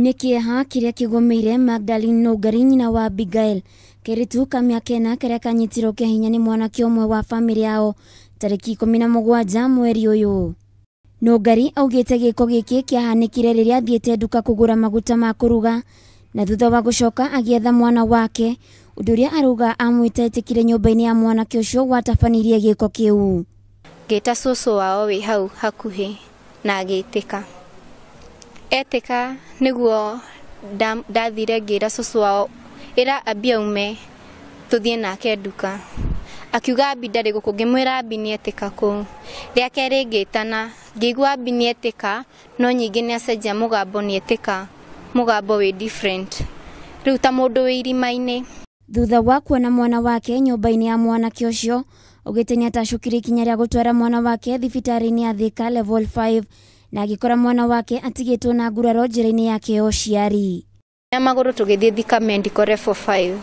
Nĩ kĩeha kĩrĩa kĩgũmĩire Magdalene Nũngari, nyina wa Abigail, kairĩtu ka mĩaka 4 karĩa kanyitirwo kĩa hinya nĩ mwanake ũmwe wa bamĩrĩ yao tarĩki 17 mweri ũyũ. Nũngari augĩte gĩko gĩkĩ kĩahanĩkire rĩrĩa athiĩte nduka kũgũra maguta ma kũruga na thutha wa gũcoka agĩetha mwana wake, ũndũ ũrĩa arauga amwĩta etĩkire nyũmba-inĩ ya mwanake ũcio watabanirie gĩko kĩu. Ngĩta cũcũ wao wĩ hau hakuhĩ na agĩtĩka. Etĩka nĩguo ndathire ngĩra cũcũ wao ĩra Abi aume tũthiĩ nake nduka. Akiuga Abi ndarĩ gũkũ, ngĩmwĩra Abi nĩ etĩka kũu. Rĩa kerĩ ngĩtana, ngĩigua Abi nĩ etĩka no nyingĩ nĩ acenjia mũgambo nĩ etĩka mũgambo wĩ different. Rĩu ta mũndũ wĩ irima-inĩ. Thutha wa kuona mwana wake nyũmba-inĩ ya mwanake ũcio, augĩte nĩatacũkire ikinya rĩa gũtwara mwana wake thibitarĩ-inĩ ya Thika Level 5 na agĩkora mwana wake atigĩtwo na nguraro njĩra-inĩ yake ya ũciari. Na magũrũ tũgĩthiĩ Thika Medical Level 5.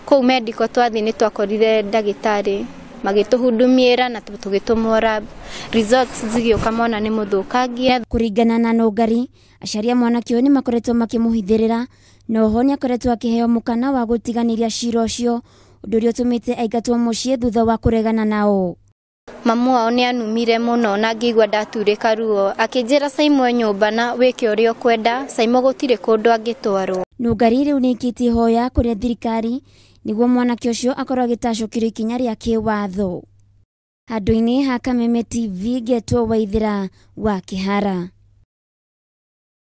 Kũu medical twathiĩ nĩ twakorire ndagĩtarĩ magĩtũhudumiĩra na tũgĩtũmwo lab. Results zigĩũka mwana nĩ mũthũkangie. Kũringana na Nũngari, aciari a mwanake ũyũ nĩ makoretwo makĩmũhithĩrĩra na oho nĩakoretwo akĩheo mũkana wa gũtiganĩria cira ũcio, ũndũ ũrĩa ũtũmĩte aingatwo mũciĩ thutha wa kũregana nao. Mamu wao nĩ anumire mũno na ngĩigua ndaturĩka ruo. Akĩnjĩra Saimo nyũmba na wĩke ũrĩa ũkwenda, Saimo gũtirĩ kũndũ angĩtwarwo. Nũngari rĩu nĩaikĩtie ihoya kũrĩ thirikari nĩguo mwanake ũcio akorwo agĩtacũkĩrio ikinya rĩa kĩwatho. Handũ-inĩ ha Kameme TV ngetwo Waithĩra wa Kĩhara.